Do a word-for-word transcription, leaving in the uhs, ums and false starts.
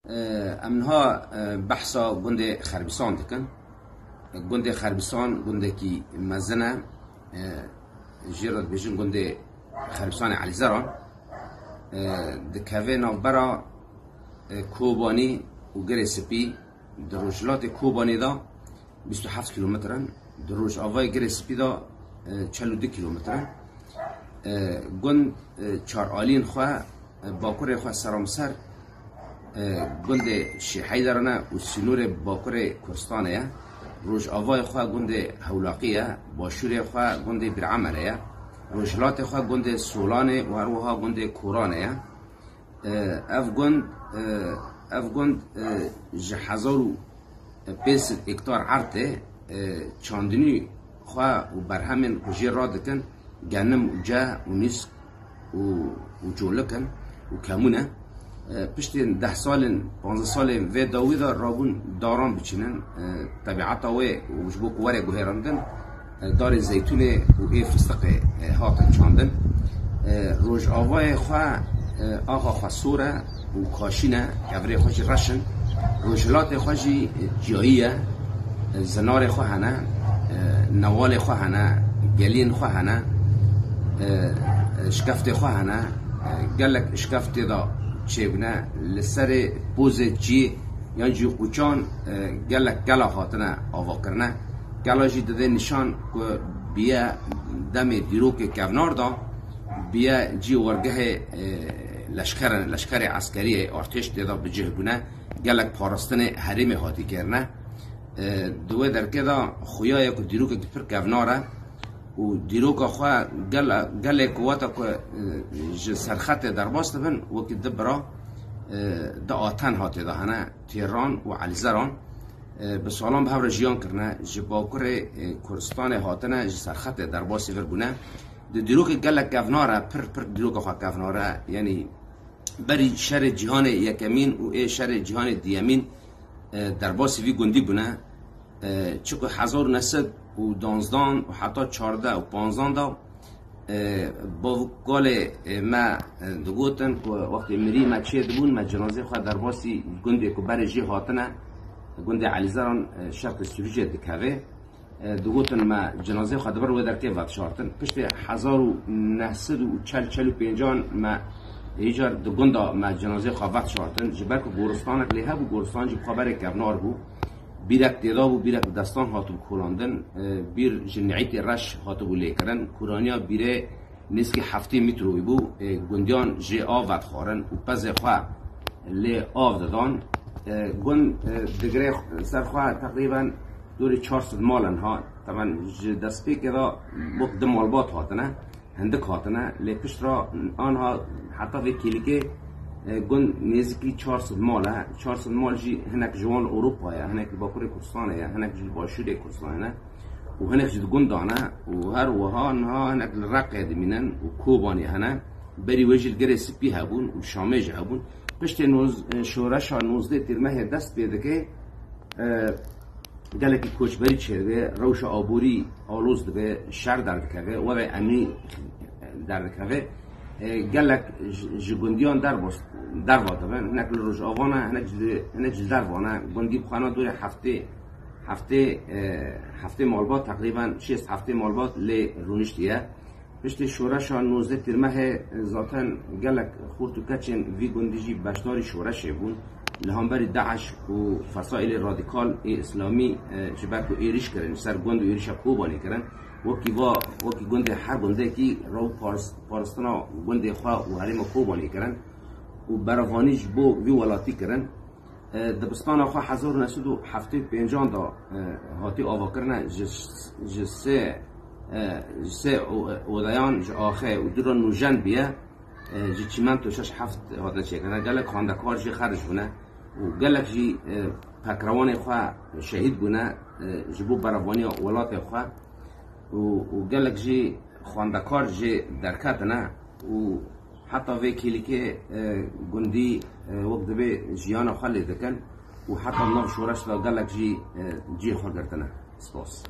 Em niha, e, behsa gundê Xerbîsan dikin. Gundê Xerbîsan gundekî mezin e. E, jê re dibêjin gundê Xerbîsanê Elîzeran. E, dikeve navbera, e, Kobanî û Girê Spî. Di rojhilatê Kobanî de bîst û heft kîlometr in. Di rojavayê Girê Spî de, e, çel û du kîlometr in. E, gund, e, çar aliyên xwe, e, bakurê xwe seramser, e, gundê Şêheyderan e û sînorê bakurê Kurdistanê ye. Rojavayê xwe gundê Hewlaqî ye, başûrê xwe gundê Bîr Emerê ye. Rojhilatê xwe gundê Solanê û her wiha gundê Koranê ye. E, ev gund, e, ev gund, e, ji hezar û pênc sed hektar erdê, e, çandinî xwe û berhemên ku jê radikin, genim û ce û nîsk û, û colik in û kemûn e. E, piştên deh salên, panzdeh salên vê dawî de rabûn daran biçînin. E, tebiata wê û ji bo ku were guherandin, e, darê zeytûnê û ê fistiqê, e, hatin çandin. E, rojavayê xwe, e, axa xwe sor e û kaşîn e, kevirê xwe jî reş in. Rojhilatê xwe jî, e, ciyayî ye. E, zinarê xwe hene, e, newalê xwe hene, geliyên xwe hene, e, e, şkeftê xwe hene. E, gelek şkeft tê de çêbûne. Li serê pozê çiyê yan jî qûçan, e, gelek kela hatine avakirine. Kela jî dide nîşan ku biye demê dîrokê kevnar de, biye cî wergehê, e, leşker, leşkerê eskeriyê, artêş tê de bi cih bûne. Gelek parastinê herêmê hatî kirine. E, di wê derkê de xuya ye ku dîrokekî pir kevnar e û dîroka xwe gel-, gelê ku weta ku, e, ji serxetê derbas dibin, wekî di bira, e, di aten hatê de hene, Têran û Elîzeran, e, bi salan bi hev re jiyan kirine, ji bakurê, e, Kurdistanê hatine, ji serxetê derbasî vir bûne. Di dîrokê gelek kevnar e, pir, pir dîroka xwe kevnar e, yanî berî şerê cîhanê yekemîn û ê şerê cîhanê diyemîn, e, derbasî vî gundî bûne. E, çiku hezar û neh sed û duwazdeh û heta çardeh û panzdeh de, e, bav û kalê, e, me, e, digotin ku wextê mirî me çê dibûn, me cinazê xwe derbasî gundê ku berê jê hatine, gundê Elîzeran, e, şerqê Sûrî jê dikeve. E, digotin me cinazê xwe di ber wê derkê vedişartin. Piştê hezar û neh sed û çel, çel û pêncan me hêcar di gunda me cinazê xwe vedişartin. Ji ber ku goristanek lê hebû, goristan jî bi xwe berê kevnar bû. Bîrek têda bû, bîrek bi destan hatibû kolandin. E, bîr ji neîtê reş hatibû lêkirin. Kûraniya bîrê nêzîkî heftê mîtroyî bû, e, gundiyan jê av vedixwarin û pezê xwe lê av didan. E, gund, e, digire ser xwe teqrîben dorê çar sed mal in ha. Teben ji destpêkê de wek di malbat hatine, hindik hatine, lê pişt re anha heta vê kêlîkê, e, gund nêzîkî çar sed mal e. Çar sed mal jî hinek ji wan li Ewropa ye, hinek li Bakurê Kurdistanê ye, hinek jî li Başûrê Kurdistanê ne. û hinek jî di gundan e û her wiha niha hinek li Reqê dimînin û Kobanê hene. Berî wê jî li Girê Spî hebûn û Şamê jî hebûn. Piştê noz-, şoreşa nozdeh Tîrmehê dest pê dike, e, gelekî koçberî çêdibe, rewşa aborî aloz dibe, şer derdikeve, were emnî derdikeve. E, gelek ji, ji gundiyan derbas, derva dibin. Hinek li Rojava ne, hinek ji, hinek ji derva ne. Gundî bi xwe ne dorê heftê, heftê, e, heftê malbat, teqrîben şêst heftê malbat lê rûniştiye. Piştî şoreşa nozdeh Tîrmehê, e, zaten gelek xort û keçên vî gundî jî beşdarî şoreşê bûn. Li hemberî DAIŞ û fesaîlê radîkal ê îslamî, e, ji ber ku êrîş kirin, ji ser gund û êrîşa Kobanê kirin, wekî va, wekî gundê her gundekî rew paris-, paristina gundê xwe û herêma Kobanê kirin û berevanî ji bo vî welatî kirin. E, dibistana xwe hezar û neh sed û heftê û pêncan de, e, hatî avakirine ji, ji sê, e, ji sê o-, odeyan ji axê û dûra nûjen bûye, e, ji çîmento şeş heft hatine çêkirine. Gelek xwendekar jê xerc bûne û gelek jî, e, pekrewanê xwe şehîd bûne, e, ji bo berevaniya welatê xwe û, û gelek jî xwendekar jê derketine û heta vê kêlîkê, e, gundî, e, wek divê jiyana xwe lê dikin û heta nav şoreş de gelek jî, e, cihê xwe girtine. Spas.